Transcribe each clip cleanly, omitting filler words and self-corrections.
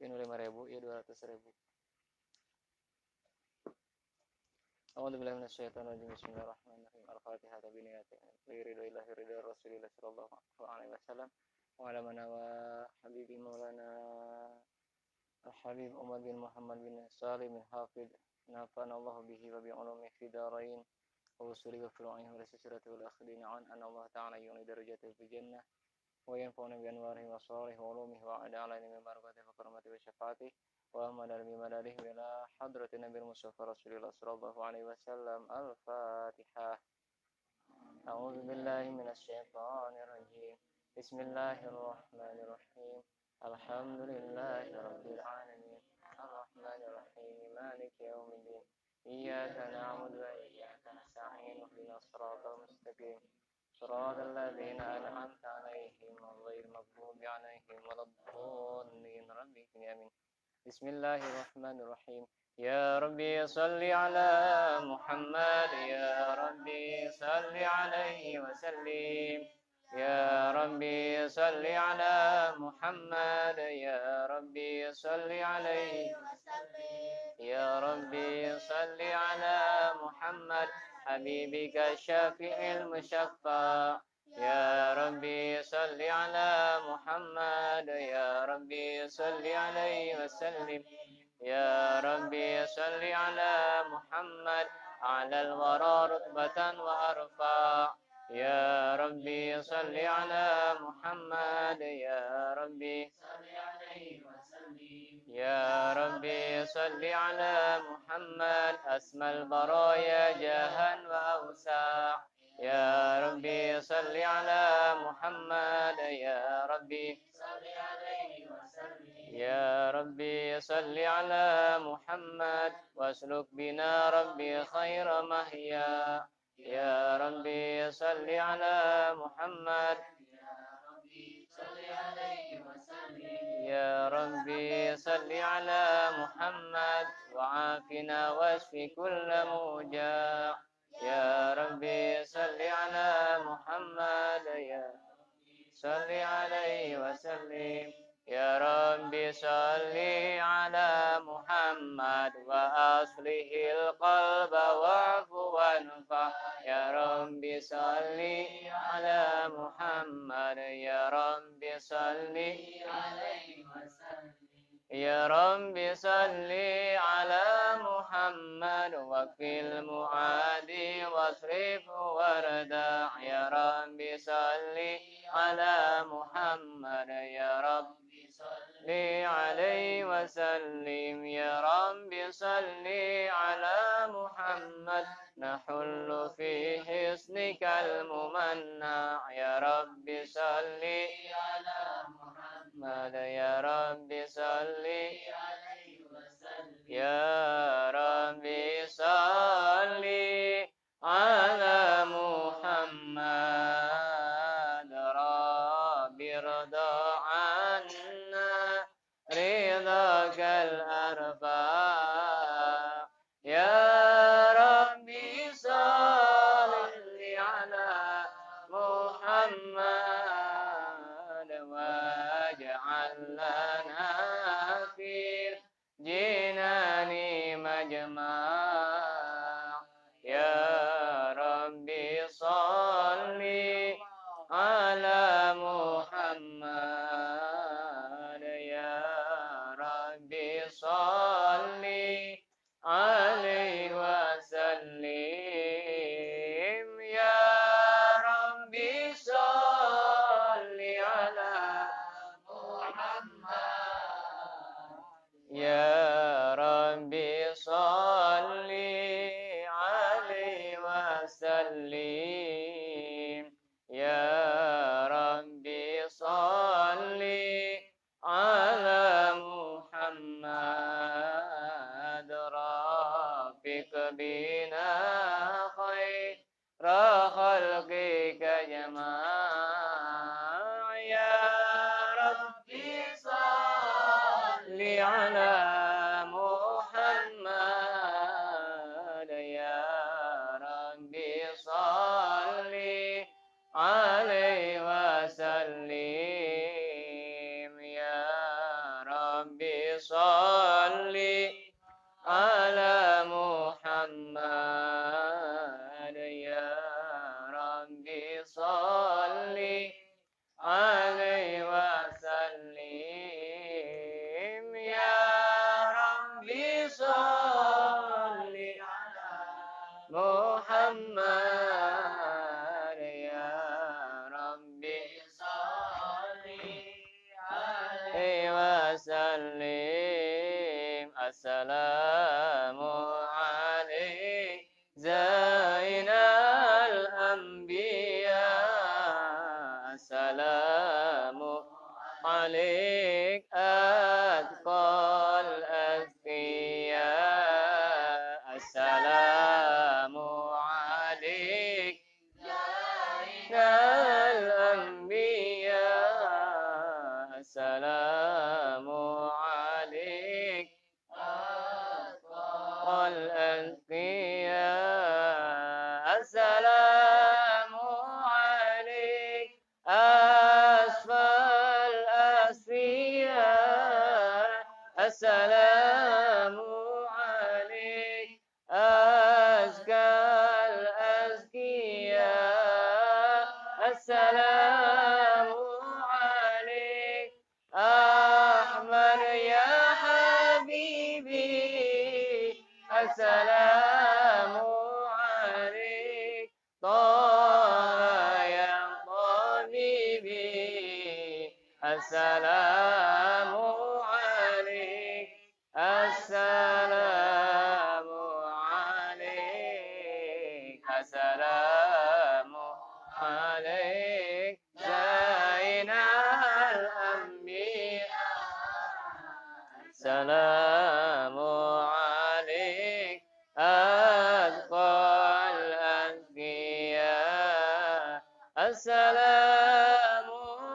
Ini 5.000, ya 200.000. A'udzubillahi minasyaitonirrajim. Bismillahirrahmanirrahim. Al-Fatihah bi niyati li ridha ridha Rasulillah sallallahu alaihi wasallam wa ala man wa habibi maulana Al-Habib Umar bin Muhammad bin Salim bin Hafid nafa'ana Allah bihi wa bi ulumihi fi darain wa usuli wa furu'ihi wa silsilati wal akhidina an anna Allah ta'ala yu'li darajatihi fil jannah wa yanfa'una bi anwarihi wa salihi wa ulumihi wa ala alaina min barakatihi wa karamatihi wa syafaatihi wa madal bi madalihi wa ila hadratin nabiyil mustafa rasulillah sallallahu alaihi wasallam. Al-Fatihah. A'udzu billahi minasy syaithanir rajim. Bismillahirrahmanirrahim. Alhamdulillahi rabbil alamin. Arrahmanir rahim. Maliki yaumiddin. Iyyaka na'budu wa iyyaka nasta'in. Ihdinas siratal mustaqim. صراط الذين أنعمت عليهم غير المغضوب عليهم ولا الضالين. ربي آمين. بسم الله الرحمن الرحيم. يا ربي صل على محمد، يا ربي صل عليه وسلم. يا ربي صل على محمد، يا ربي صل عليه وسلم. يا ربي صل على محمد حبيبك الشافع المشفع. يا ربي صل على محمد، يا ربي صل عليه وسلم. يا ربي صل على محمد على الورى رتبة وأرفع. يا ربي صل على محمد، يا ربي صل عليه وسلم. يا ربي صل على محمد أسمى البرايا جاها وأوسع. يا ربي صل على محمد، يا ربي صل عليه وسلم. يا ربي صل على محمد واسلك بنا ربي خير مهيا. يا ربي صل على محمد، يا ربي صل عليه وسلم. يا ربي صل على محمد وعافنا واشف كل موجع. يا ربي صل على محمد، يا صل عليه وسلم. يا ربي صل على محمد وأصله القلب واعف وانفع. يا ربي صل على محمد، يا ربي صل عليه وسلم. يا ربي صل على محمد واكفي المعادي واصرف وردع. يا ربي صل على محمد، يا ربي صل عليه وسلم. يا ربي صل على محمد نحل في حصنك الممنع. يا ربي صل على محمد، يا ربي صل عليه وسلم. يا ربي صل على محمد ربي ارضى عنا رضاك الأرفع. يا ربي صل على محمد واجعل لنا في الجنان مجمع. يا ربي صل على محمد، يا ربي صل عليه وسلم. يا ربي صل على محمد، يا ربي صل عليه وسلم. يا السلام عليك زين الأنبياء السلام عليك أتقى الأتقياء السلام عليك زين الأنبياء السلام عليك أتقى الأتقياء السلام عليك أصفى الأصفياء السلام عليك أزكى الأزكياء السلام عليك أحمد يا حبيبي السلام عليك طه يا طبيبي السلام عليك السلام عليك السلام عليك زين الأنبياء السلام عليك أتقى الأتقياء السلام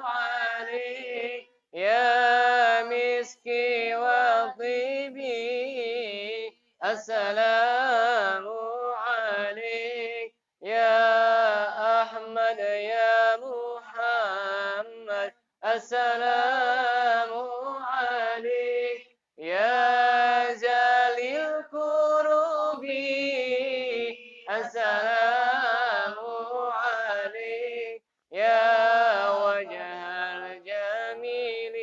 عليك يا مسكي وطيبي السلام عليك يا أحمد يا محمد السلام عليك يا جليل الكروب السلام عليك يا وجه الجميل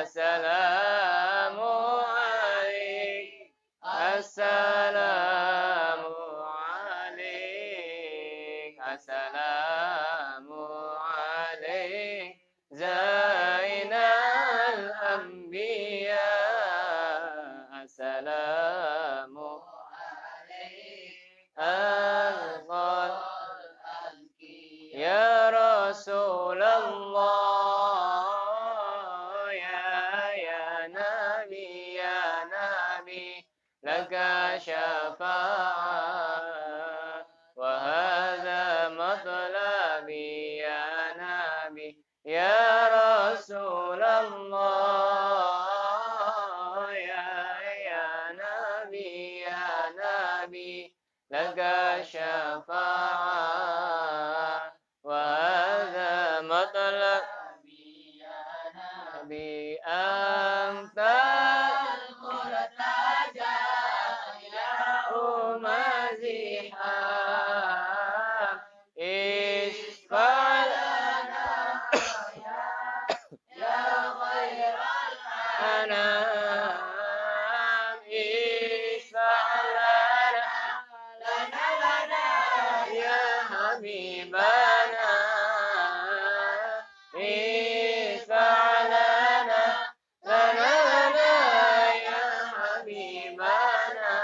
السلام عليك السلام عليك السلام عليك زين الأنبياء السلام عليك يا رسول الله يا نبي يا نبي لك شفاعة وهذا مطلبي يا نبي يا رسول الله يا نبي يا نبي لك شفاعة وهذا مطلبي يا نبي أنت المرتجى يا أم زحام اشفع لنا يا خير الأنام اشفع لنا لنا لنا يا حبيبنا اشفع لنا لنا لنا يا حبيبنا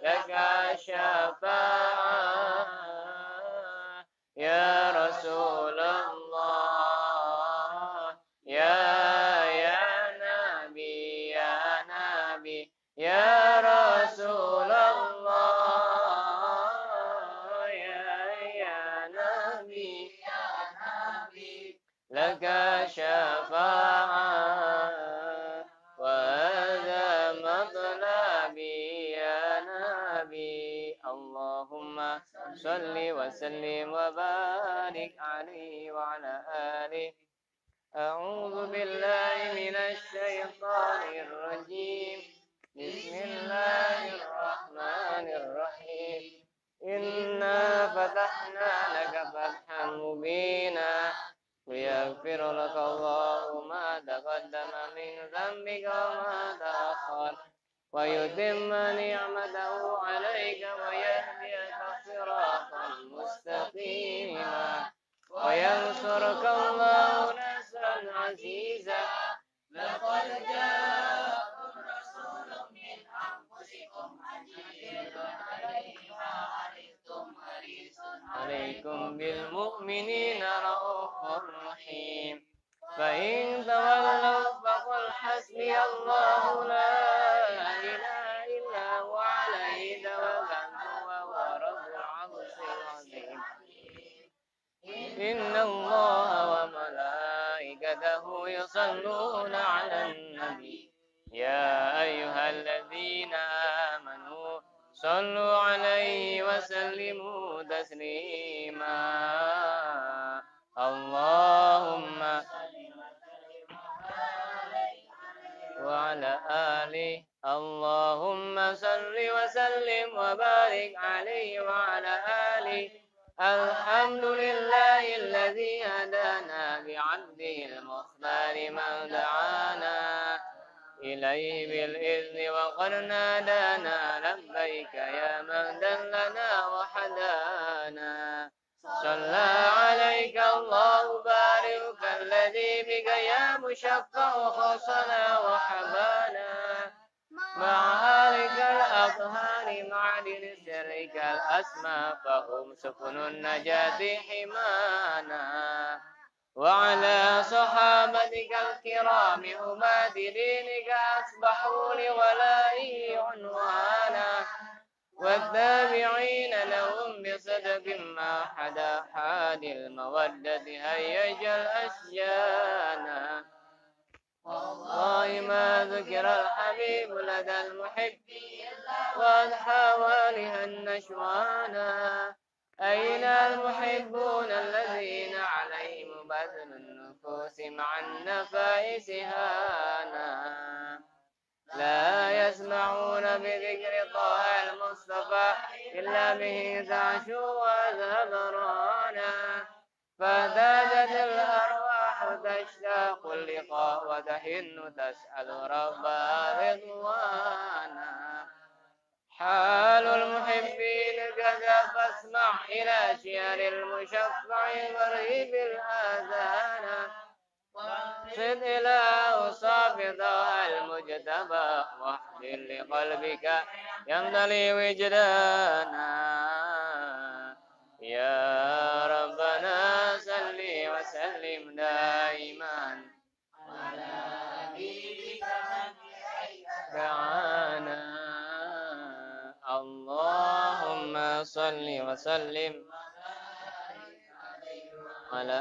لك شفاعة يا رسول الله يا نبي يا نبي يا رسول الله يا نبي يا نبي لك شفاعة وهذا مطلبي يا نبي اللهم صل وسلم وبارك عليه وعلى آله. أعوذ بالله من الشيطان الرجيم. بسم الله الرحمن الرحيم. إنا فتحنا لك فتحا مبينا ليغفر لك الله ما تقدم من ذنبك وما تأخر ويتم نعمته عليك ويهديك صراطا مستقيما وينصرك الله نصرا عزيزا. لقد جاء عليكم بالمؤمنين رؤوف رحيم. فإن تولوا فقل حسبي الله لا إله إلا هو عليه توكلت وهو رب العرش العظيم. إن الله وملائكته يصلون على النبي يا أيها الذين آمنوا صلوا عليه وسلموا تسليما. اللهم وعلى آله. اللهم صل وسلم وبارك عليه وعلى آله. الحمد لله الذي هدانا بعبده المختار من دعانا إليه بالإذن وقد نادانا لبيك يا من دلنا وحدانا. صلى عليك الله بارك الذي بك يا مشفع خصنا وحبانا مع آلك الأطهار معدن سرك الأسمى فهم سفن النجاة حمانا. وعلى صحابتك الكرام أمات دينك أصبحوا لولائه عنوانا. والتابعين لهم بصدق ما حدا حاد المودة هيج الأشجانا. والله ما ذكر الحبيب لدى المحب وأضحى والها النشوانا. أين المحبون الذين عليهم بذل النفوس مع النفائس هانا. لا يسمعون بذكر طه المصطفى إلا به تعشو وأذهب رانا. فاهتزت الأرواح تشتاق اللقاء وتحن تسأل ربها رضوانا. حال المحبين كذا فاسمع إلى شعر المشفع الغريب الآذان. صد إلى أوصاف طه المجتبى واحضر لقلبك يمتلي وجدانا. يا ربنا صل وسلم دائما على حبيبك من إليك دعانا. اللهم صل وسلم على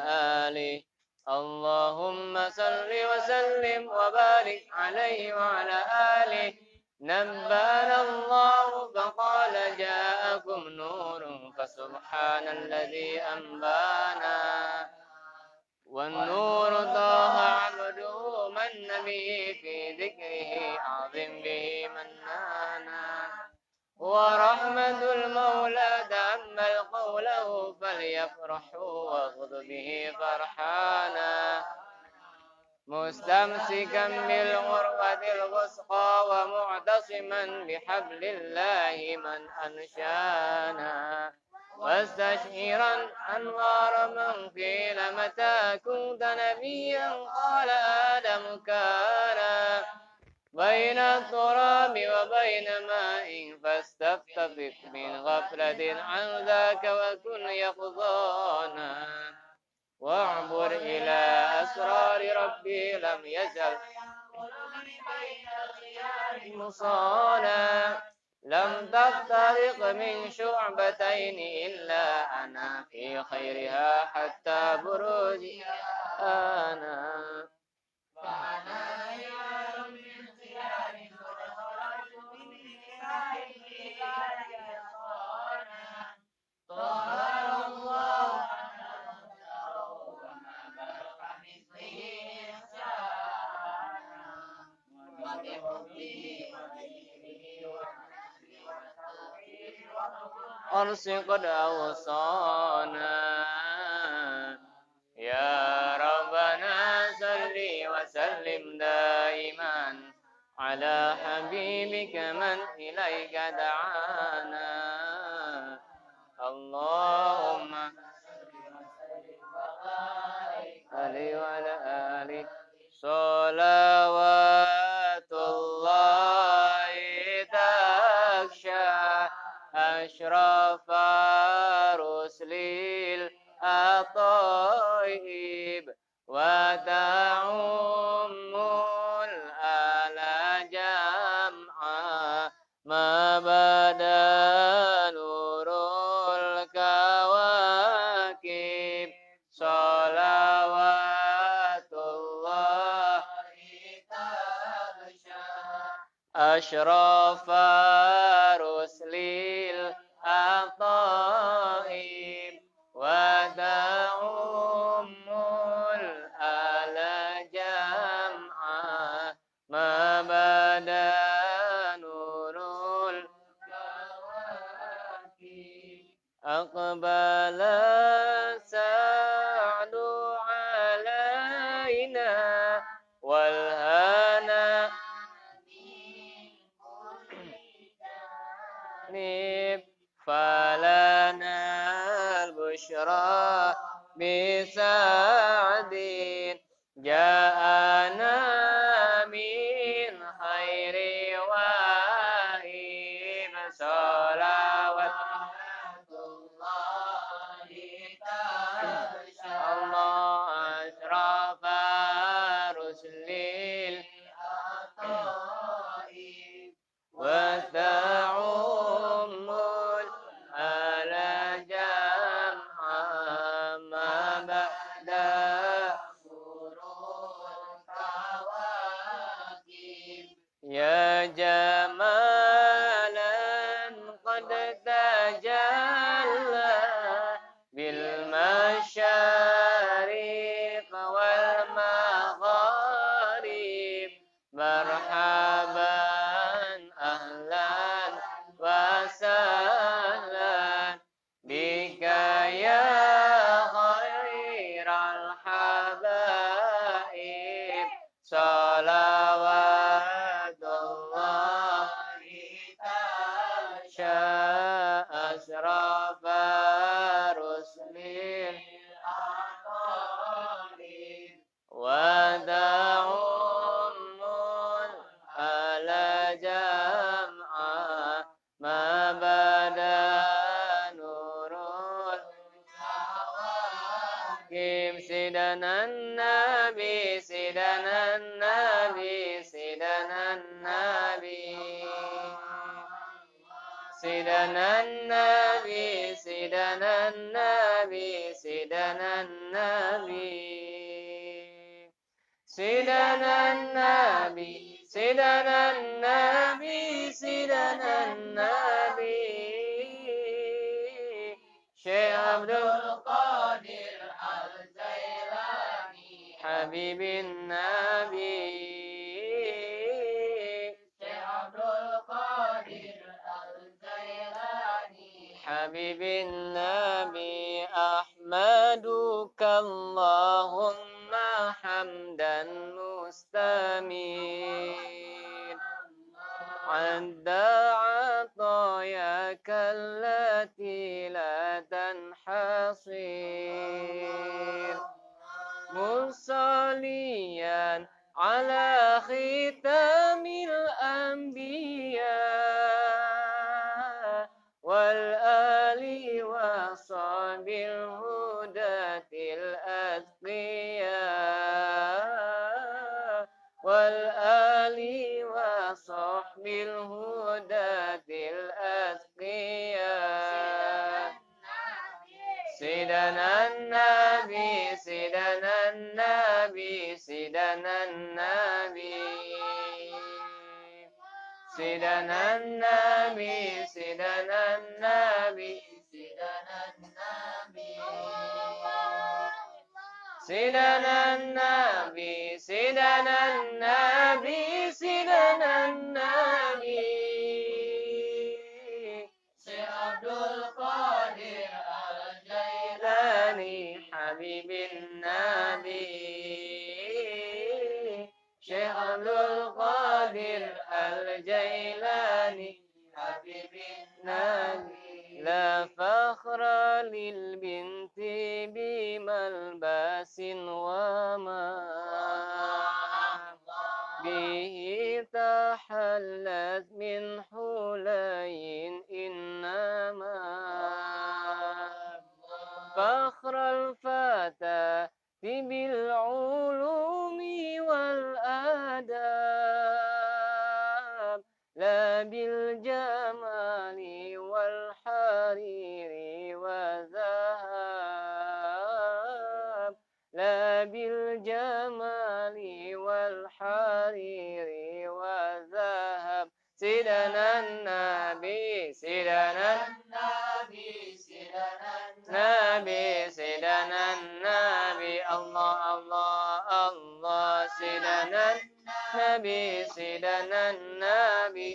آله. اللهم صل وسلم وبارك عليه وعلى آله. نبأنا الله فقال جاءكم نور فسبحان الذي أنبانا. والنور طه عبده من به في ذكره أعظم به منانا. ورحمة المولى تأمل قوله فليفرحوا واغض به فرحانا. مستمسكا بالعروة الوثقى ومعتصما بحبل الله من أنشانا. واستشعرا أنوار من قيل متى كنت نبيا قال آدم كان بين التراب وبين ماء فاستفتفت من غفلة عن ذاك وكن يقظانا. واعبر إلى أسرار ربي لم يزل مصانا. لم تفترق من شعبتين إلا أنا في خيرها حتى بروزي أنا. أرس قد أوصانا. يا ربنا صل وسلم دائما على حبيبك من إليك دعانا. اللهم صل وعلى آله. صلوات الله تخشى أشرف رسل. أشرف رسل العطاء وتعم الآل جمعا ما بدا نور الكواكب. أقبل السعد علينا والهنا فلنا البشرى بسعد جاءنا من خير واهب. صلوات الله تغشى الله أشرف رسل العطاء وتعم الآل جمعا ما بدا نور الكواكب. يا جمالا قد تجلى بالمشارق والمغارب. مرحبا أهلا وسهلا بك يا خير الحبائب. صلوات الله تغشى أشرف رسل العطاء وتعم الآل جمعا ما بدا نور الكواكب. سيدنا النبي سيدنا النبي سيدنا النبي سيدنا النبي سيدنا النبي سيدنا النبي سيدنا النبي سيدنا النبي سيدنا النبي شيخ عبد القادر الجيلاني حبيب النبي شيخ عبد القادر الجيلاني حبيب النبي. أحمدك اللهم حمدا مستميت عد عطاياك التي لا تنحصر، مصليا على ختام الأنبياء والآل وصحب الهداة الأتقياء والآل وصحب الهداة الأتقياء. سيدنا النبي سيدنا النبي سيدنا النبي سيدنا النبي سيدنا النبي سيدنا النبي سيدنا النبي سيدنا النبي سيدنا النبي شيخ عبد القادر الجيلاني حبيب النبي شيخ عبد القادر الجيلاني حبيب النبي. لا فخر للبنت بملبس وما به تحلت من حلي، إنما فخر الفتى بالعلوم والآداب لا بالجمال والحرير والذهب، لا بالجمال والحرير والذهب. سيدنا النبي سيدنا النبي سيدنا النبي سيدنا النبي الله الله الله سيدنا النبي سيدنا النبي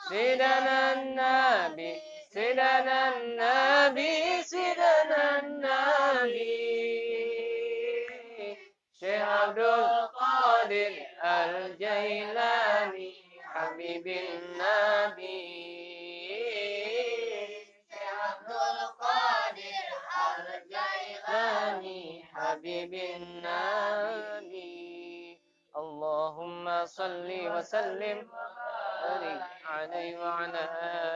سيدنا النبي سيدنا النبي سيدنا النبي سيدنا النبي شيخ عبد القادر الجيلاني حبيب النبي شيخ عبد القادر الجيلاني حبيب النبي. اللهم صل وسلم وبارك عليه وعلى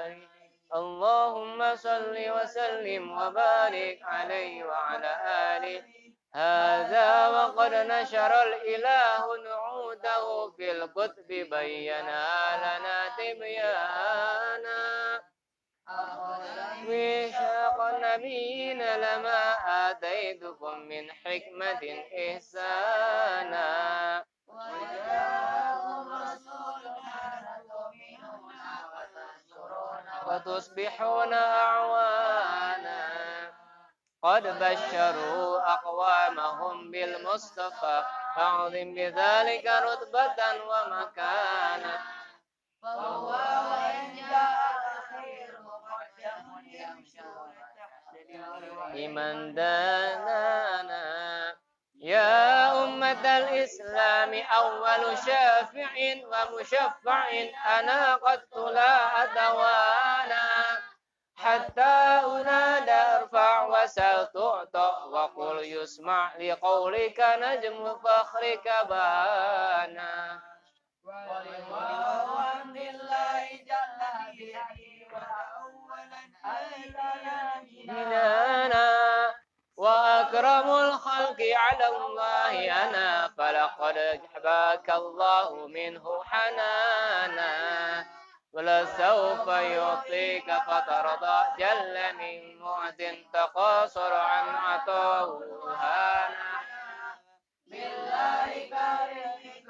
آله. اللهم صل وسلم وبارك عليه وعلى آله. هذا وقد نشر الإله نعوته في الكتب بينا لنا تبيانا. ميثاق النبيين لما آتيتكم من حكمة إحسانا. وجاءكم رسولنا تؤمنون وتنصرون وتصبحون أعوانا. قد بشروا أقوامهم بالمصطفى فاعظم بذلك رتبة ومكانا. فهو وإن جاء الأخير مقدم يمشون لمن دانانا. يا أمة الإسلام أول شافع ومشفع أنا قد لا أتوانا. حتى أنادى ارفع وسل تعطى وقل يسمع لقولك نجم فخرك بانا. ولواء عبد الله جل به وأولا جنانا. وأكرم الخلق على الله أنا فلقد حباك الله منه حنانا. ولسوف يعطيك فترضى جل من معت تقاصر عن عطاه هانا. بالله كريم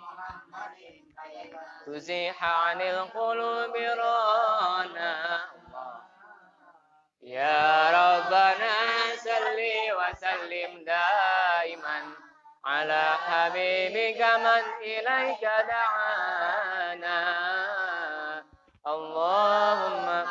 محمد تزيح عن القلوب رانا. يا ربنا صل وسلم دائما على حبيبك من إليك دعانا. اللهم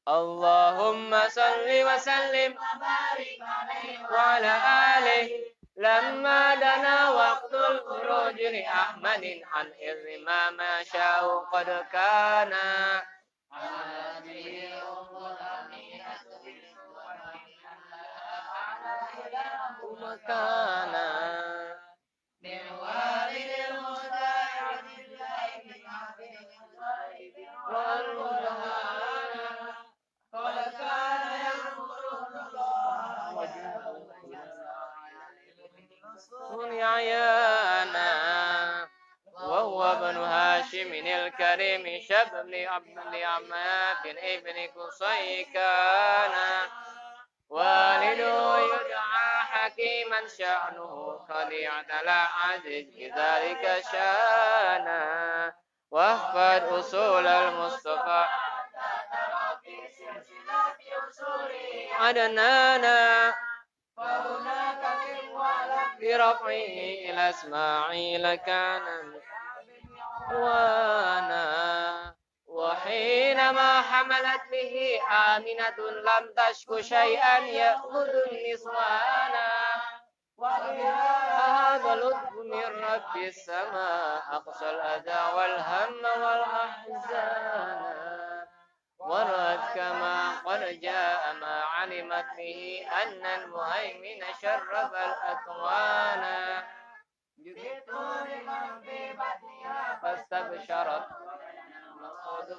اللهم صل وسلم وبارك عليه وعلى آله. لما دنا وقت الخروج لأحمد عن إذ ما شاء قد كان. مكانا من والد المختار عبد الله بن عبد والبرهان. قد كان يذكر الله عيانا. وهو ابن هاشم الكريم شاب لعبد عماف ابن قصي كان. والده يدعى حكيما شأنه قد اعتلى عزيز بذلك شانا. واحفظ أصول المصطفى عدنانا. برفعه إلى إسماعيل كان وانا. وحينما حملت به آمنة لم تشك شيئا يأخذ النسوان. هذا لطف من رب السماء أقصى الأذى والهم والأحزان. ورأت كما قد جاء ما علمت به أن المهيمن شرف الأكوان. فاستبشرت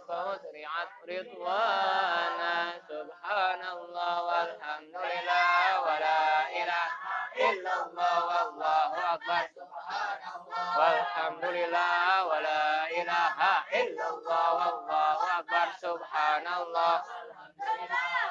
فأسرعت رضوانا. سبحان الله والحمد لله ولا إله إلا الله والله أكبر. والحمد لله ولا إله إلا الله والله أكبر. سبحان الله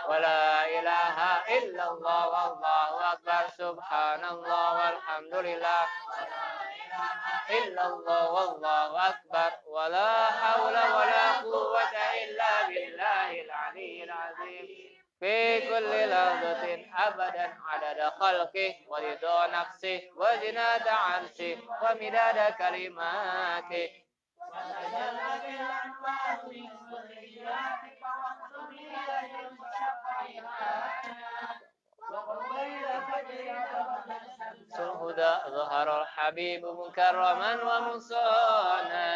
ولا إله إلا الله والله أكبر سبحان الله والحمد لله ولا إله إلا الله والله أكبر ولا حول ولا قوة إلا بالله العلي العظيم في كل لحظة أبدا عدد خلقه ورضا نفسه وزنة عرشه ومداد كلماته. وتجلت الأنوار من كل جهة الهدى ظهر الحبيب مكرما ومصانا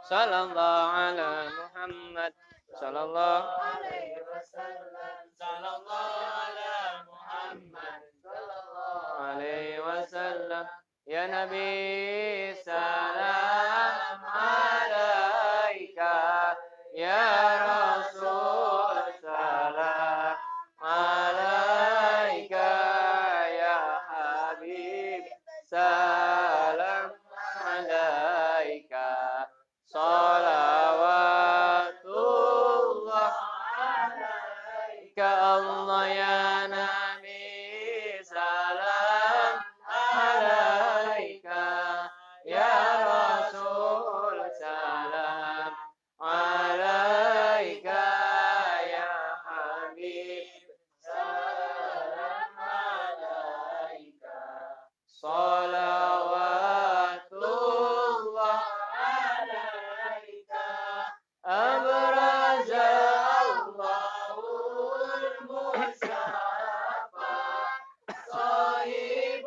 صلى الله على محمد صلى الله عليه وسلم صلى الله على محمد صلى الله عليه وسلم. يا نبي سلام عليك يا رسول سلام عليك يا حبيب سلام عليك صلوات الله عليك الله يا نبي سلام عليك يا رسول سلام عليك يا حبيب سلام عليك صلوات الله عليك. أبرز الله المصطفى صاحب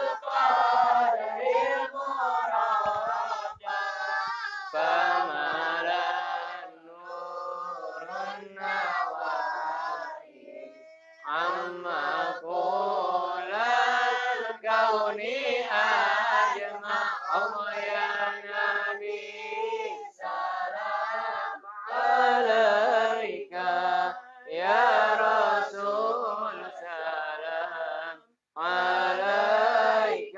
القدر المرفع فملا النور النوائي عما كل الكون أجمع. الله يا نبي سلام عليك يا رسول سلام عليك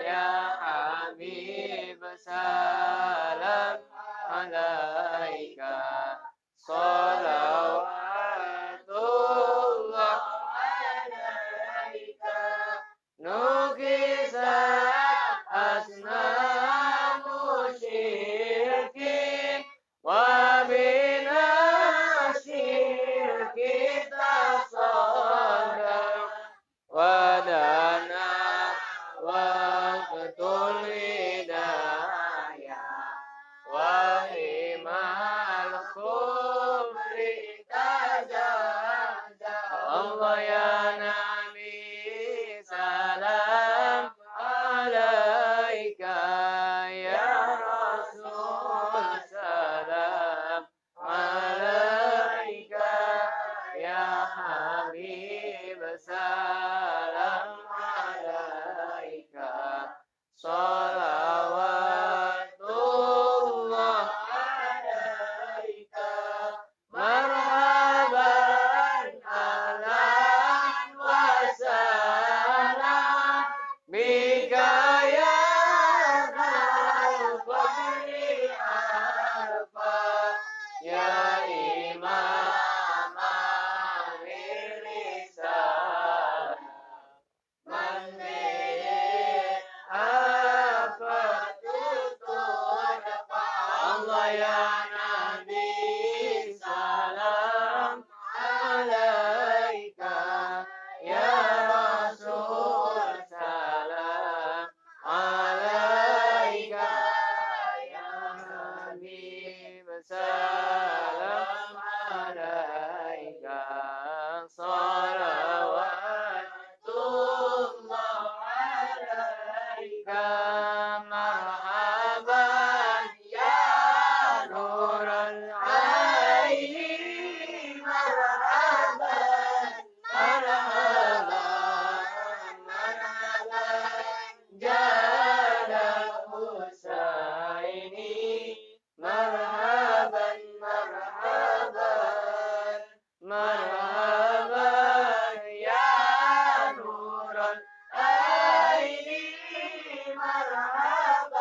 يا حبيب سلام عليك صلوات الله عليك. نكست أصنام الشرك وبنا الشرك تصدع ودنا وقت الهداية وهما الكفر تزعزع. الله يا نبي سلام عليك يا رسول سلام عليك يا حبيب سلام عليك صلوات الله عليك. مرحبا أهلا وسهلا بك يا ذا الفضل أرفع يا إمام الرسالة من به آفة ترفع. الله يا نبي سلام عليك يا رسول سلام عليك يا حبيب سلام عليك صلوات الله عليك. مرحبا يا نور العين مرحبا مرحبا مرحبا جاد الحسين مرحبا مرحبا مرحبا يا نور العين مرحبا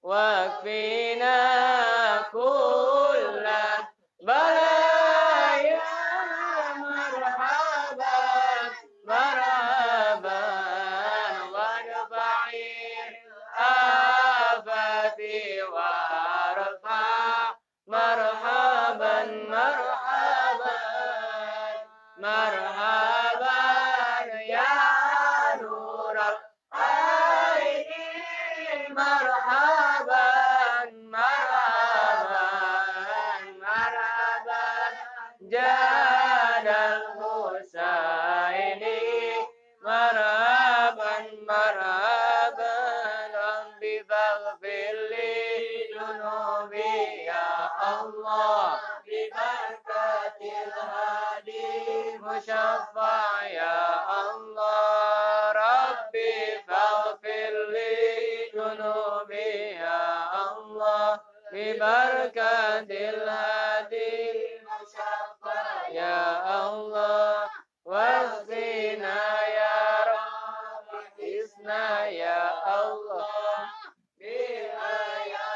واكفنا كل بلايا مرحبا مرحبا وارفع الآفات وارفع مرحبا مرحبا مرحبا يا نور العين مرحبا مرحبا مرحبا جاد الحسين مرحبا مرحبا ربي فاغفر لي ذنوبي يا الله ببركة الهادي مشفع يا الله ربي فاغفر لي ذنوبي يا الله ببركة الهادي مشفع يا الله واسقنا يا رب اسنا يا الله بها يا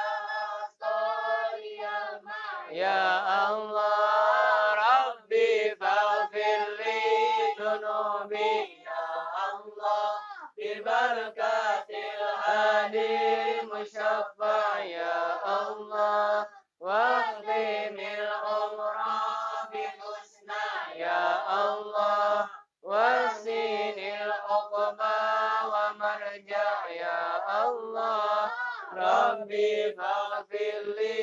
صاري الماء يا الله ربي فاغفر لي ذنوبي يا الله ببركة الهادي المشفع يا الله واختم العمر بحسنى يا الله وسين العقبى ومرجع يا الله ربي فاغفر لي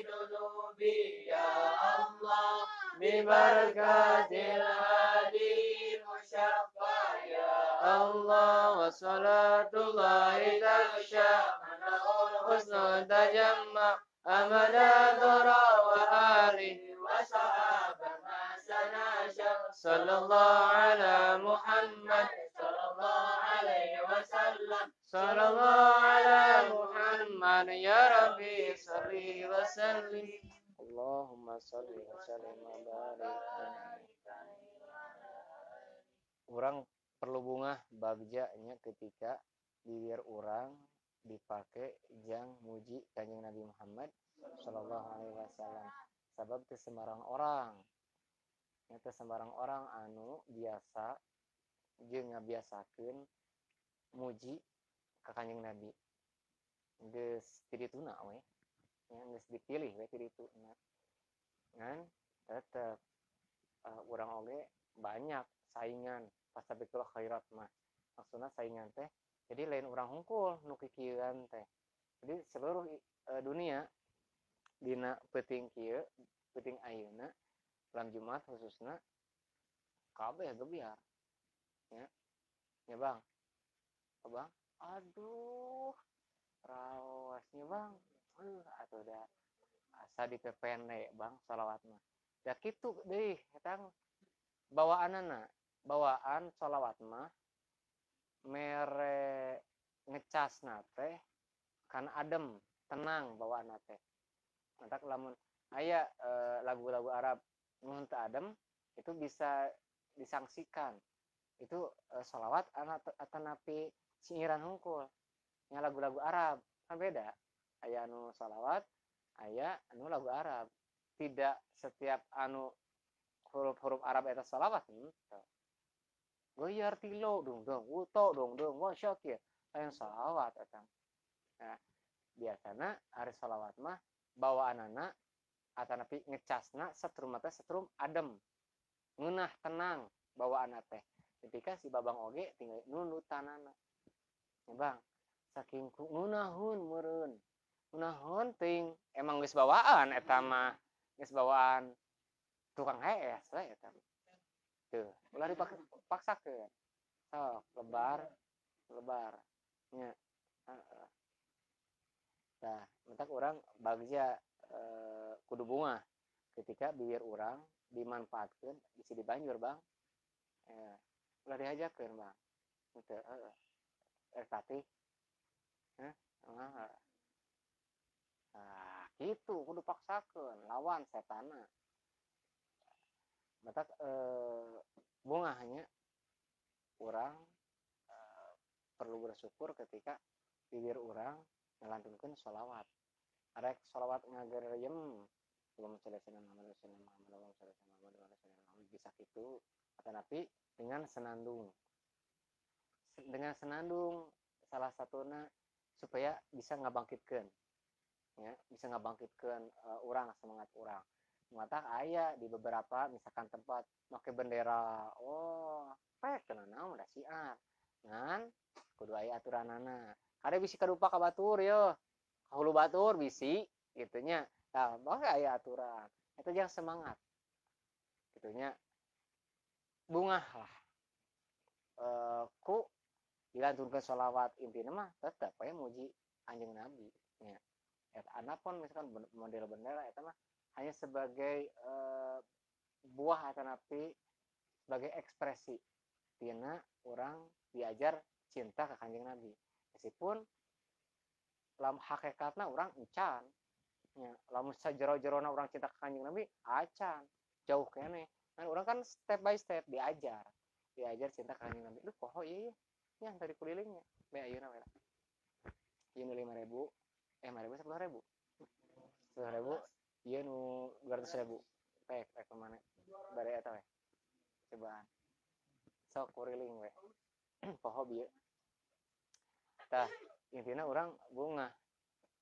ذنوبي يا الله ببركة الهادي المشفع يا الله وصلاة الله تغشى من الحسن تجمع أمد ذرى وآله وصحابة ما سناشا صلى الله على محمد صلى الله عليه وسلم صلى الله على محمد يا ربي صل وسلم اللهم صل وسلم وبارك. Urang perlu bunga bagjanya ketika bibir urang dipake jang muji Kanjeng Nabi Muhammad sallallahu alaihi wasallam. Sabab teu sembarang orang. Nya teu sembarang orang anu biasa jeung ngabiasakeun muji ka Kanjeng Nabi. Geus ti dituna we. Nya geus dipilih we ti dituna. Ngan tetep urang oge banyak saingan fastabiqul khairat mah. Maksudna saingan teh jadi lain urang hungkul nu kikieuan teh. Jadi seluruh dunia dina peuting kieu, peuting ayeuna malam Jumat khususna kabeh gebiar. Ya. Ya Bang. Abang, aduh. Raosnya Bang. Atuh da asa dipepende Bang salawat mah. Da kitu deui eta bawaanana, bawaan salawat mah mere ngecasna teh kan adem, tenang bawaanna teh. Matak lamun aya lagu-lagu Arab nu teu adem itu bisa disangsikan. Itu sholawat atanapi singiran hungkul. Nya lagu-lagu Arab kan beda. Aya anu sholawat, aya anu lagu Arab. Tidak setiap anu huruf-huruf Arab eta sholawat henteu. Goyar tilo dong dong uto dong dong wa syakir lain sholawat eta. Nah, biasana ari sholawat mah bawaanana atanapi ngecasna setrum teh setrum adem. Ngeunah tenang bawaanna teh. Ketika si babang oge tinggal nundutanana. Ya Bang, saking ku ngeunahun meureun. Ngeunahun teuing emang geus bawaan eta mah. Geus bawaan tukang hees we eta. Tuh, ulah dipaksakeun. Sok lebar, lebar. Nya. Heeh. Tah, mentak urang bagja kudu bunga ketika bibir urang dimanfaatkeun bisi dibanjur, Bang. Ya, ulah dihajakeun, Bang. Henteu, heeh. Rek tatih. Hah? Nah, kitu kudu paksakeun lawan setanna. Matak bunga hanya urang perlu bersyukur ketika bibir urang Ngalantunkeun sholawat. Arek sholawat ngagerem Allahumma sholli ala sayyidina Muhammad wa sallim Muhammad Allahumma sholli ala sayyidina Muhammad wa ala sayyidina Muhammad, bisa kitu. Atanapi dengan senandung. Dengan senandung salah satuna supaya bisa ngabangkitkeun. Ya, bisa ngabangkitkeun urang, semangat urang. Matak aya di beberapa misalkan tempat make bendera, oh, pek kena naon da siar. Ngan kudu aya aturanana. Kade bisi kadupa ka batur yo. Ka hulu batur bisi kitu nya. Tah, make aya aturan. Eta jeung semangat. Kitu nya. Bungah lah. Ku dilantunkeun sholawat intina mah tetep we muji Anjeun Nabi nya. Eta anapun misalkan model bendera eta mah hanya sebagai buah atanapi sebagai ekspresi tina urang diajar cinta ke Kanjeng Nabi. Meskipun lam hakikatna urang encan nya, lamun sajero-jerona urang cinta ke Kanjeng Nabi acan jauh keneh. Kan urang kan step by step diajar cinta ke Kanjeng Nabi. Duh poho ieu nya tadi kulilingnya bae ayeuna we lah. Ieu nu 5.000, 5.000 10.000. 10.000 ieu nu 200.000. Pek rek mana? Bare eta we. Cobaan. Sok kuriling we. Poho bieu. Tah, intina urang bungah.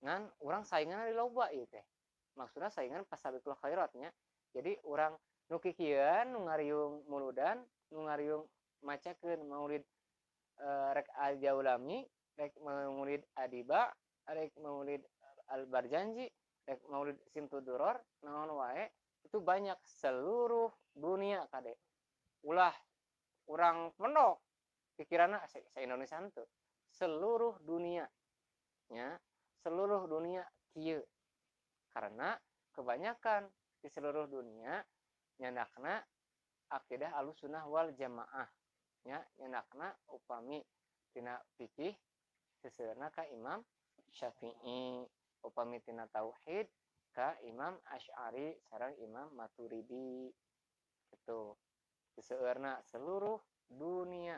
Ngan urang saingan di loba ieu teh. Maksudna saingan pasabiqul khairat nya. Jadi urang nu kikieuan nu ngariung muludan, nu ngariung macakeun maulid rek al-Jaulami, rek maulid Adiba, rek maulid Al-Barjanji, rek maulid Simtuduror, naon wae, itu banyak seluruh dunia kade. Ulah urang pondok pikiranna sa Indonesia henteu. Seluruh dunia nya, seluruh dunia kieu. Karena kebanyakan di seluruh dunia nyandakna akidah Ahlussunnah wal Jamaah nya, nyandakna upami tina fikih seseueurna ka Imam Syafi'i, upami tina tauhid ka Imam Asy'ari sareng Imam Maturidi gitu. Seseueurna seluruh dunia,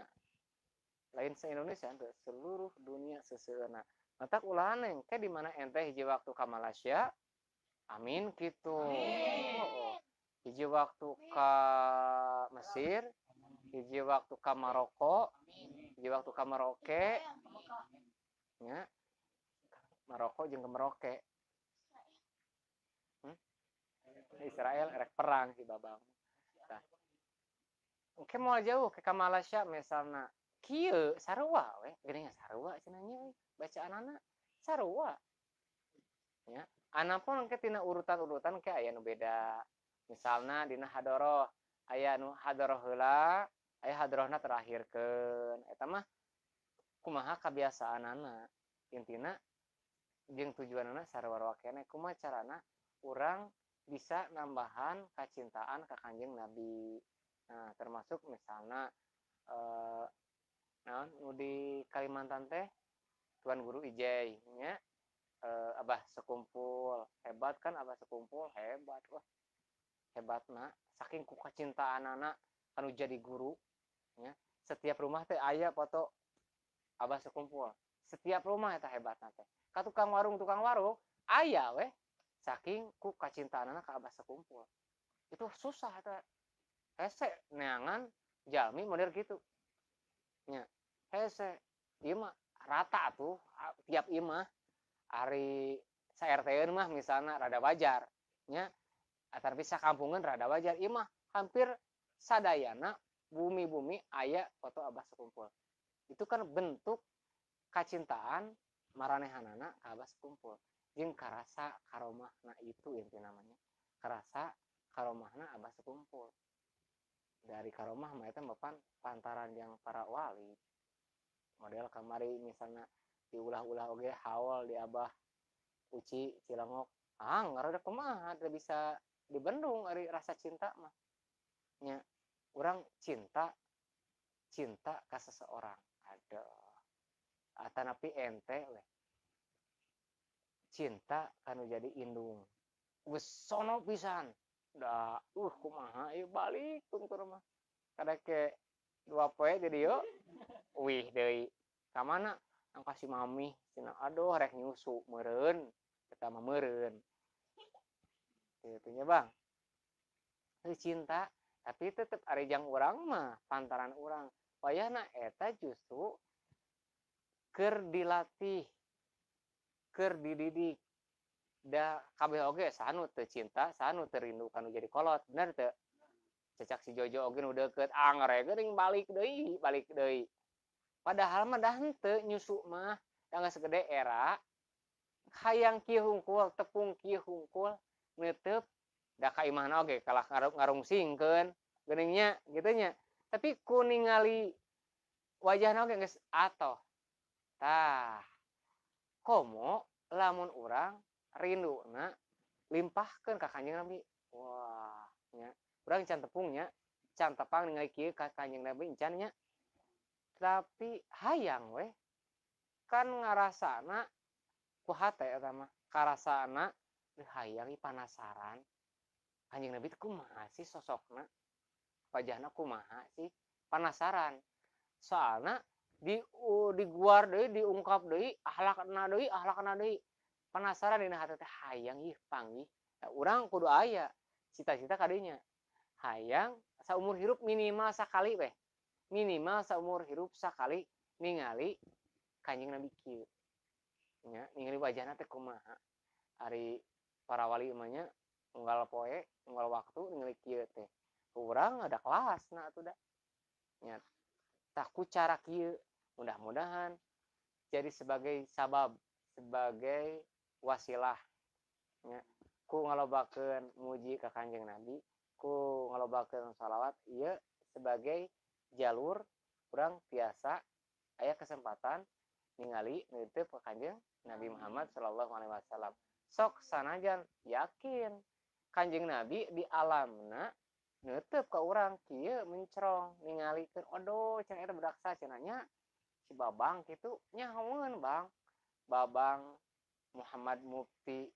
lain se Indonesia henteu, seluruh dunia seseueurna. Matak ulah aneh ke di mana ente hiji waktu ka Malaysia amin kitu. Oh, hiji waktu ka Mesir, hiji waktu ka Maroko, hiji waktu ka Maroke nya, Maroko jeung ke Merauke. Israel erek perang si Babang. Tah. Engke moal jauh ke Malaysia misalna kieu sarua we, geuning sarua cenah nya euy, bacaanana sarua. Nya, anapun engke tina urutan-urutan ke aya nu beda. Misalna dina hadoroh, aya nu hadoroh heula, aya hadorohna terakhirkeun. Eta mah kumaha kabiasaanana. Intina jeung tujuanana sarua keneh, kumaha carana urang bisa nambahan kacintaan ka Kanjeng Nabi. Nah, termasuk misalna naon nu di Kalimantan teh Tuan Guru Ijai nya, Abah Sekumpul, hebat kan Abah Sekumpul, hebat wah. Hebatna saking ku kacintaanana anu jadi guru nya. Setiap rumah teh aya foto Abah Sekumpul. Setiap rumah eta hebatna teh. Ka tukang warung aya weh saking ku kacintaanana ka Abah Sekumpul. Itu susah eta. Hese neangan jalmi model gitu. Nya, hese ieu mah rata tuh tiap imah ari sa RT-eun mah misalna rada wajar nya, tapi sakampungan rada wajar ieu mah hampir sadayana bumi-bumi aya foto Abah Sekumpul. Itu kan bentuk kacintaan maranehanana ka Abah Sekumpul jeung karasa karomahna, itu inti namanya. Karasa karomahna Abah Sekumpul. Dari karomah mah eta mapan pantaran yang para wali. Model kamari misalnya diulah-ulah oge haul di Abah Uci Cilongok, ah ngarada kumaha teu bisa dibendung ari rasa cinta mah. Nya, urang cinta ka seseorang. Aduh. Atanapi ente we. Cinta kanu jadi indung. Geus sono pisan. Da, kumaha ieu balik tungtur mah. Kadake 2 poe di dieu, wih deui. Ka mana? Angka si mami cenah aduh rek nyusu meureun eta mah meureun. Kitu nya Bang. Heuh cinta tapi tetep ari jang urang mah pantaran urang. Wayahna eta justru keur dilatih, keur dididik. Da kabeh oge saha nu teu cinta, saha nu teu rindu kanu jadi kolot, bener teu? Cecak si Jojo oge nu deukeut angger geuning balik deui, balik deui. Padahal mah dah henteu nyusu mah, da geus gede era hayang kieu hungkul, tepung kieu hungkul, neuteup da ka imahna oge kalah ngarungsingkeun geuning nya kitu nya. Tapi ku ningali wajahna oge geus atoh. Tah, komo lamun urang rinduna limpahkeun ka Kanjeng Nabi. Wah, nya. Urang can tepung nya, can tepang ningali kieu ka Kanjeng Nabi encan nya. Tapi hayang weh kan ngarasana ku hate eta mah, karasana hayang panasaran. Kanjeng Nabi teh kumaha sih sosokna? Wajahna kumaha sih? Panasaran. Soalna diguar deui, diungkap deui, akhlakna deui, akhlakna deui. Penasaran dina hati teh hayang ih panggih. Nah, urang kudu aya cita-cita kadinya. Hayang saumur hirup minimal sakali weh. Minimal saumur hirup sakali ningali Kanjeng Nabi kieu. Nya, ningali wajahna teh kumaha. Ari para wali mah nya unggal poe, unggal waktu ningali kieu teh. Urang ada kelasna atuh da. Nya, tah ku cara kieu mudah-mudahan jadi sebagai sabab, sebagai wasilah nya, ku ngalobakeun muji ka Kanjeng Nabi, ku ngalobakeun shalawat ieu sebagai jalur urang tiasa aya kesempatan ningali neuteub ka Kanjeng Nabi Muhammad sallallahu alaihi wasallam. Sok sanajan yakin Kanjeng Nabi di alamna neuteub ka urang kieu mencrong ningalikeun odo cenah eta budak saha cenah nya si Babang kitu nyahoeun Bang. Babang Muhammad Mufti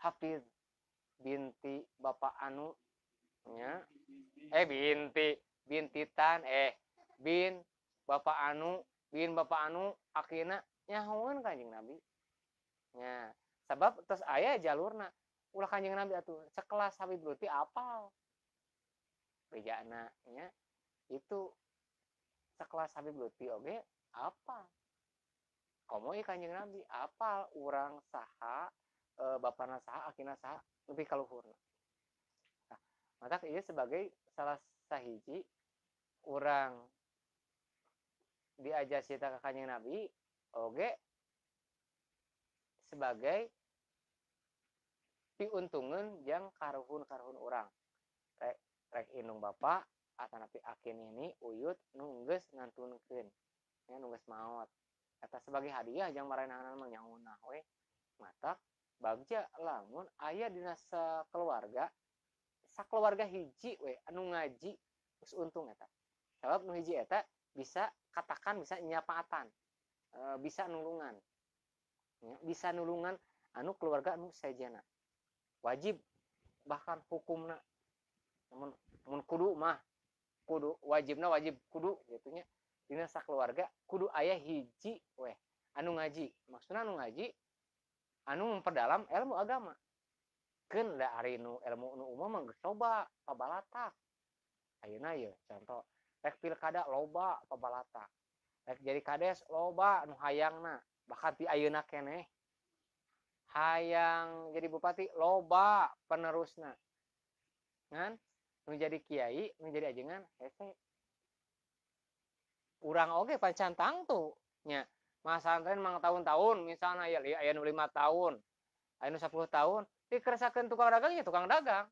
Hafiz binti Bapak Anu nya binti bintitan bin Bapak Anu bin Bapak Anu akhirna nyahoeun Kanjeng Nabi nya sabab tos aya jalurna ulah Kanjeng Nabi atuh sekelas Habib Lutfi apal bejana nya itu sekelas Habib Lutfi oge apal komo ieu Kanjeng Nabi apal urang saha bapana saha akina saha nepi ka luhurna. Nah, matak ieu sebagai salah sahiji urang diajar cerita ka Kanjeng Nabi oge sebagai piuntungeun jang karuhun-karuhun urang. Rek indung bapa atanapi akin ini uyut nu geus ngantunkeun nya nu geus maot. Eta sebagai hadiah jang marenahanan mah nyaunah we. Matak bagja lamun aya dina sakeluarga, sakeluarga hiji we anu ngaji geus untung eta. Sabab nu hiji eta bisa katakan bisa nyapaatan, bisa nulungan. Ya, bisa nulungan anu keluarga anu sejena. Wajib bahkan hukumna mun kudu mah kudu wajibna wajib kudu gitu nya. Dina sakeluarga kudu aya hiji weh anu ngaji. Maksudna anu ngaji anu memperdalam ilmu agama. Keun da ari nu ilmu nu umum mah geus loba pabalatak. Ayeuna ye contoh rek pilkada loba pabalatak. Rek jadi kades loba nu hayangna, bahkan ti ayeuna keneh. Hayang jadi bupati loba penerusna. Ngan nu jadi kiai, nu jadi ajengan hese. Urang oge pacan tangtu nya. Masantren mang tahun-tahun misalna ya aya nu 5 tahun, aya nu 10 tahun, dikeresakeun tukang dagang ya tukang dagang.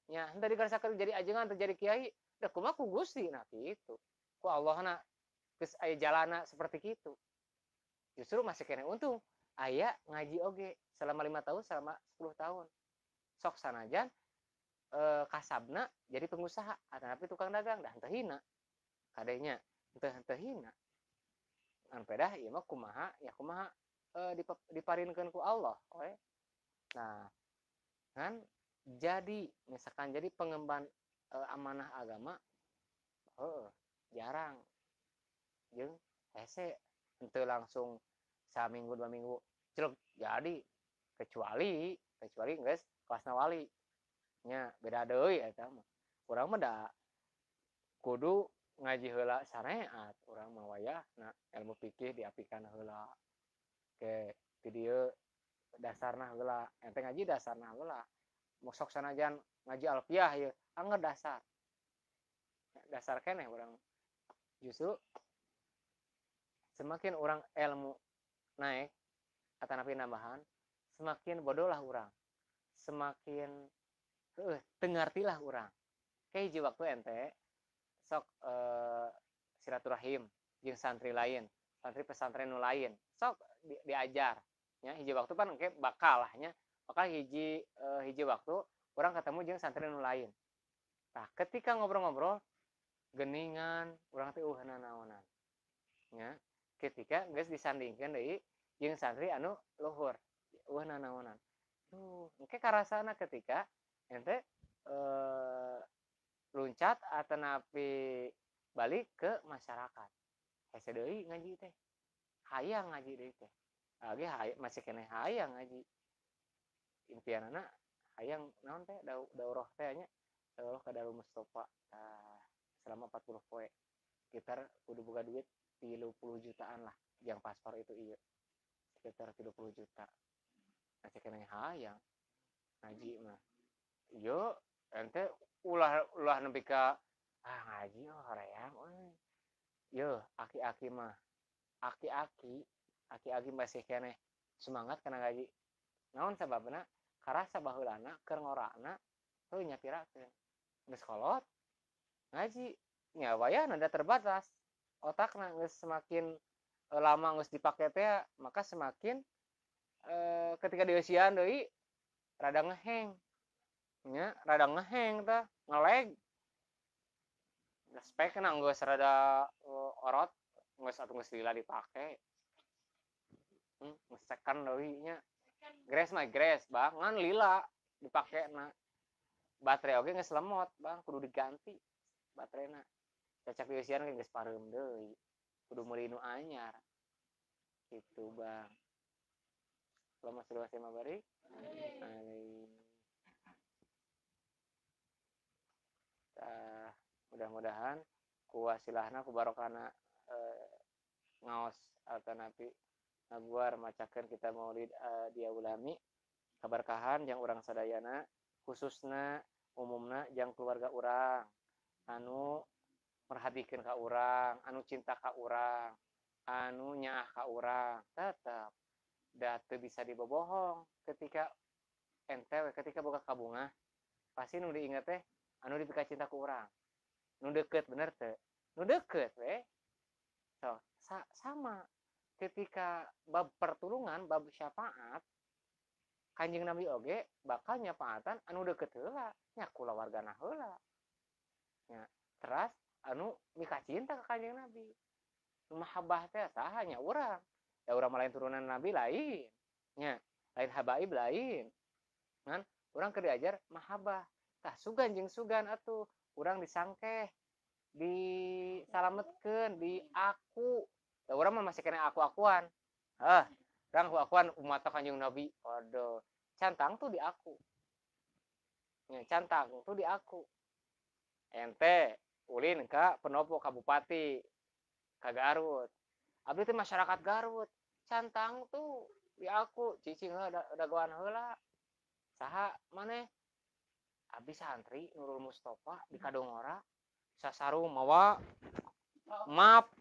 Nya, henteu dikeresakeun jadi ajengan teu jadi kiai, da kumaha ku Gusti nah kitu. Ku Allahna geus aya jalana seperti kitu. Justru masih kene untung aya ngaji oge selama 5 tahun, selama 10 tahun. Sok sanajan kasabna jadi pengusaha atanapi tukang dagang dah henteu hina. Kadenya henteu hina. Ngan pedah ieu mah kumaha ya kumaha diparinkeun ku Allah we. Nah, kan jadi misalkan jadi pengemban amanah agama jarang jeung hese Henteu langsung saminggu 2 minggu celuk jadi, kecuali geus kelasna wali nya beda deui eta mah. Urang mah da kudu ngaji heula syariat, urang mah wayahna ilmu fikih diapikan heula. Ke di dieu dasarna heula, ente ngaji dasarna heula. Sok sanajan ngaji alfiah ieu, angger dasar. Dasar keneh urang. Justru semakin urang ilmu naik atanapi nambahan, semakin bodohlah urang. Semakin teu ngartilah urang. Kayak hiji waktu ente sok silaturahim jeung santri lain, santri pesantren nu lain, sok diajar nya. Hiji waktu pan engke bakal lah nya, bakal hiji hiji waktu urang ketemu jeung santri nu lain. Tah ketika ngobrol-ngobrol geningan urang teh nanaonan nya, ketika geus disandingkeun deui jeung santri anu luhur nanaonan. Duh, engke karasana ketika ente luncat atanapi balik ke masyarakat. Hese deui ngaji teh. Hayang ngaji deui teh. Lagi masih keneh hayang ngaji. Impianana hayang naon teh daurah teh nya, daurah ka Darul Mustofa. Tah, selama 40 poe. Sekitar kudu boga duit 30 jutaan lah yang paspor itu ieu. Sekitar 30 juta. Masih keneh hayang ngaji mah. Yo ente ulah nepi ka ngaji oh hoream euy. Yo aki-aki mah. Aki-aki masih keneh semangat kana ngaji. Naon sababna? Karasa baheulana keur ngorana heuh nyapirakeun. Geus kolot ngaji nya wayahna da terbatas. Otakna geus semakin lama geus dipake teh maka semakin ketika dieusian deui rada ngeheng. Nya rada ngeheng tah, ngeleg. Spekna geus rada orot, geus atuh geus lila dipake. Geus second deui nya. Grace mah grace, Bang, ngan lila dipakena. Baterai oge geus lemot, Bang, kudu diganti baterena. Cacak dieusian ge geus pareum deui. Kudu meuli nu anyar. Gitu, Bang. Allahumma sholli wa sallim wa barik alaihi. Mudah-mudahan ku wasilahna ku barokana ngaos atanapi ngaguar macakeun kita maulid dia ulami kaberkahan jang urang sadayana khususna umumna jang keluarga urang anu merhatikeun ka urang, anu cinta ka urang, anu nyaah ka urang, tetep da teu bisa dibobohong ketika ente we ketika boga kabungah pasti nu diinget teh anu dipika cinta ku urang. Nu deukeut bener teu? Nu deukeut we. So, sama ketika bab pertulungan, bab syafaat, Kanjeng Nabi oge bakal nyafaatan anu deukeut heula, nya kulawargana heula. Nya, teras anu mika cinta ka Kanjeng Nabi. Mahabbah teh saha nya urang. Da urang mah lain turunan Nabi lain. Nya, lain habaib lain. Ngan urang keur diajar mahabbah. Tah sugan jeung sugan atuh urang disangkeh, disalametkeun, di aku. Da urang mah masih kena aku-akuan. Hah, urang aku-akuan umat Kanjeng Nabi. Aduh, cantang tuh di aku. Nya, cantang tuh di aku. Ente ulin ka pendopo ka bupati ka Garut. Abdi teh masyarakat Garut. Cantang tuh di aku, cicing heula dagoan heula. Saha maneh? Abdi santri Nurul Mustofa di Kadungora sasarung mawa map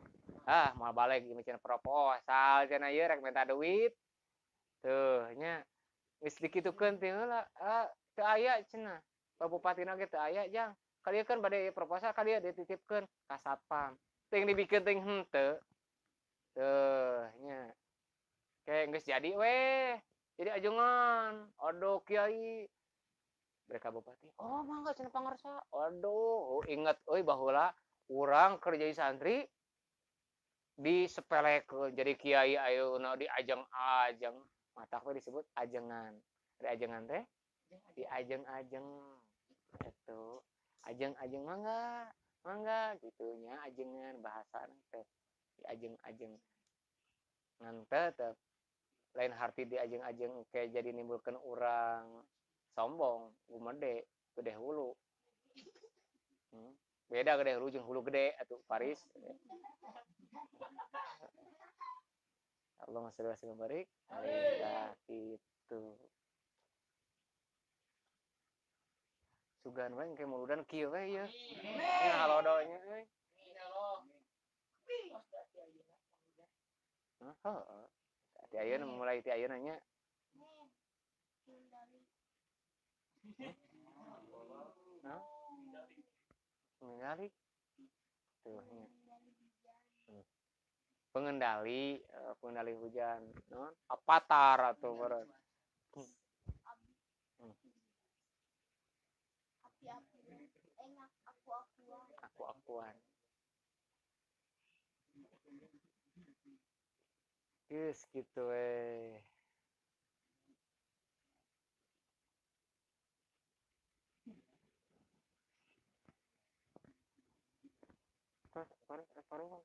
moal balik ieu cenah proposal cenah ieu rek minta duit tuh nya geus dikitukeun teh heula teu aya cenah Pak Bupatina ge teu aya jang ka dieu kan bade proposal ka dieu dititipkeun ka satpam teuing dibikeun teuing henteu tuh nya kayak geus jadi weh jadi ajengan aduh kiai mereka bupati, oh mangga cenah pangarsa. Aduh, inget euy baheula urang keur jadi santri disepelekeun jadi kiai ayeuna diajeng-ajeng. Matak we disebut ajengan. Di ajengan teh diajeng-ajeng. Itu ajeng-ajeng mangga, mangga gitu nya ajengan bahasana teh. Diajeng-ajeng. Ngan tetep lain harti diajeng-ajeng kayak jadi nimbulkeun urang sombong, gumede, gede hulu. Beda gede hulu jeung hulu gede atuh Paris. Allahumma sholli wa sallim barik. Nah, gitu. Sugan we engke muludan kieu we ieu. Nya halodo nya euy. Heeh. Ti ayeuna mulai ti ayeuna nya. Hah? Pengendali. Tuh nya. Pengendali, pengendali hujan, non? Avatar atuh beureun. Aku-akuan. Geus kitu we. Paruh.